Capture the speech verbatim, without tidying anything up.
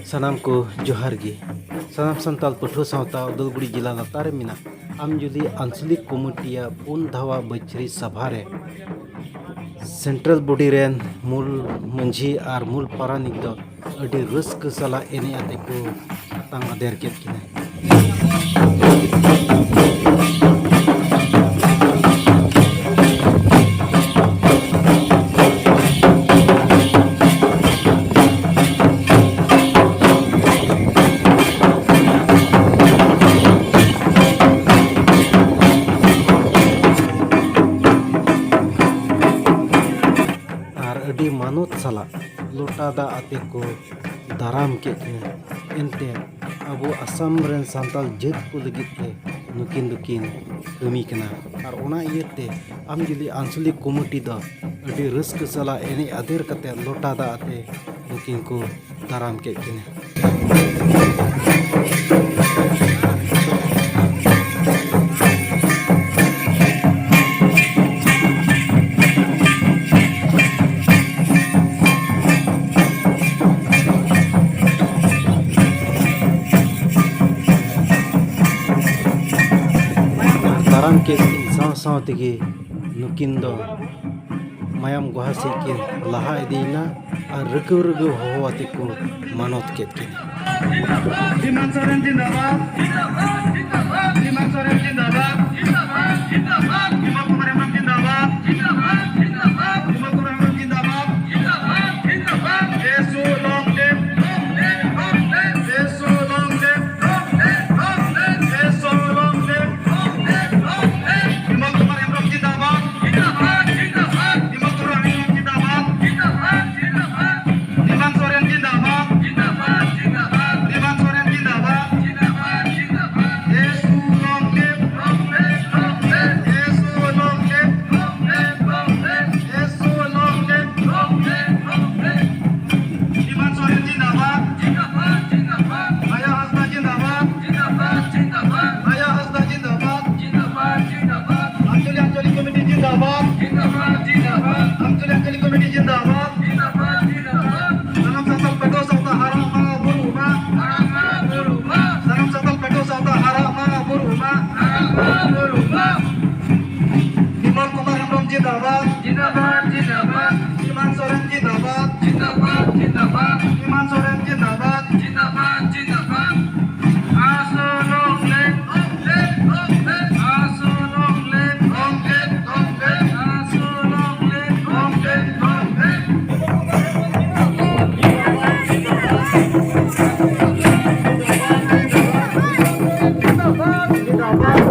ᱥᱟᱱᱟᱢ ᱠᱚ ᱡᱚᱦᱟᱨ ᱜᱮ᱾ ᱥᱟᱱᱟᱢ ᱥᱟᱱᱛᱟᱲ ᱯᱟᱹᱴᱷᱩᱣᱟᱹ ᱥᱟᱶᱛᱟ ᱩᱫᱟᱞᱜᱩᱲᱤ ᱡᱮᱞᱟ ᱞᱟᱛᱟᱨ ᱨᱮ ᱢᱮᱱᱟᱜ ᱟᱢᱡᱩᱞᱤ ᱟᱧᱪᱚᱞᱤᱠ ᱠᱚᱢᱤᱴᱤᱭᱟᱜ ᱯᱩᱱ ᱫᱷᱟᱣᱟ ᱵᱟᱹᱪᱷᱨᱤ ᱥᱟᱵᱷᱟ ᱨᱮ ᱥᱮᱱᱴᱨᱟᱞ ᱵᱚᱰᱤ ᱨᱮᱱ ᱢᱩᱞ ᱢᱟᱹᱡᱷᱤ ᱟᱨ ᱢᱩᱞ ᱯᱟᱨᱟᱱᱤᱠ ᱫᱚ ᱟᱹᱰᱤ ᱨᱟᱹᱥᱠᱟᱹ ᱥᱟᱞᱟᱜ ᱮᱱᱮᱡ ᱟᱛᱮ ᱠᱚ ᱟᱛᱟᱝ ᱟᱫᱮᱨ ᱠᱮᱫ ᱠᱤᱱᱟ᱾ ᱟᱨ ᱟᱹᱰᱤ ᱢᱟᱱᱚᱛ ᱥᱟᱞᱟᱜ ᱞᱚᱴᱟ ᱫᱟᱜ ᱟᱛᱮ ᱠᱚ ᱫᱟᱨᱟᱢ ᱠᱮᱫ ᱠᱤᱱᱟ᱾ ᱮᱱᱛᱮ ᱟᱵᱚ ᱟᱥᱟᱢ ᱨᱮᱱ ᱥᱟᱱᱛᱟᱲ ᱡᱟᱹᱛ ᱠᱚ ᱞᱟᱹᱜᱤᱫ ᱛᱮ ᱱᱩᱠᱤᱱ ᱫᱚᱠᱤᱱ ᱠᱟᱹᱢᱤ ᱠᱟᱱᱟ᱾ ᱟᱨ ᱚᱱᱟ ᱤᱭᱟᱹᱛᱮ ᱟᱢᱡᱩᱞᱤ ᱟᱧᱪᱚᱞᱤᱠ ᱠᱚᱢᱤᱴᱤ ᱫᱚ ᱟᱹᱰᱤ ᱨᱟᱹᱥᱠᱟᱹ ᱥᱟᱞᱟᱜ ᱮᱱᱮᱡ ᱟᱫᱮᱨ ᱠᱟᱛᱮ ᱞᱚᱴᱟ ᱫᱟᱜ ᱟᱛᱮ ᱱᱩᱠᱤᱱ ᱠᱚ ᱫᱟᱨᱟᱢ ᱠᱮᱫ ᱠᱤᱱᱟ᱾ ᱫᱟᱨᱟᱢ ᱠᱮᱫ ᱠᱤᱱ ᱥᱟᱶ ᱥᱟᱶ ᱛᱮᱜᱮ ᱱᱩᱠᱤᱱ ᱫᱚ ᱢᱟᱭᱟᱢ ᱜᱚᱦᱟ ᱥᱮᱫ ᱠᱤᱱ ᱞᱟᱦᱟ ᱤᱫᱤᱭᱮᱱᱟ ᱟᱨ ᱨᱟᱹᱜᱟᱹᱣ ᱨᱟᱹᱜᱟᱹᱣ ᱦᱚᱦᱚ ᱟᱛᱮ ᱠᱚ ᱢᱟᱱᱚᱛ ᱠᱮᱫ ᱠᱤᱱᱟ᱾ ᱦᱮᱢᱟᱱᱛ ᱥᱚᱨᱮᱱ ᱡᱤᱱᱫᱟᱵᱟᱫ᱾ ᱦᱮᱢᱟᱱᱛ ᱥᱚᱨᱮᱱ ᱡᱤᱱᱫᱟᱵᱟᱫ᱾ ᱦᱮᱢᱟᱱᱛ ᱠᱩᱢᱟᱨ ᱦᱮᱢᱵᱨᱚᱢ ᱡᱤᱱᱫᱟᱵᱟᱫ᱾ ᱦᱮᱢᱟᱱᱛ Kumar Hembrom ᱡᱤᱱᱫᱟᱵᱟᱫ᱾ ᱡᱤᱱᱫᱟᱵᱟᱫ, ᱡᱤᱱᱫᱟᱵᱟᱫ᱾ ᱦᱤᱢᱟᱱ Soren ᱡᱤᱱᱫᱟᱵᱟᱫ᱾ ᱡᱤᱱᱫᱟᱵᱟᱫ, ᱡᱤᱱᱫᱟᱵᱟᱫ᱾ ᱦᱤᱢᱟᱱ Soren ᱡᱤᱱᱫᱟᱵᱟᱫ᱾ ᱡᱤᱱᱫᱟᱵᱟᱫ, ᱡᱤᱱᱫᱟᱵᱟᱫ᱾ ᱟᱥᱳ long live, long live, long live. ᱟᱥᱳ long live, long live, long live. ᱟᱥᱳ long live, long live, long live. ᱡᱤᱱᱫᱟᱵᱟᱫ, ᱡᱤᱱᱫᱟᱵᱟᱫ᱾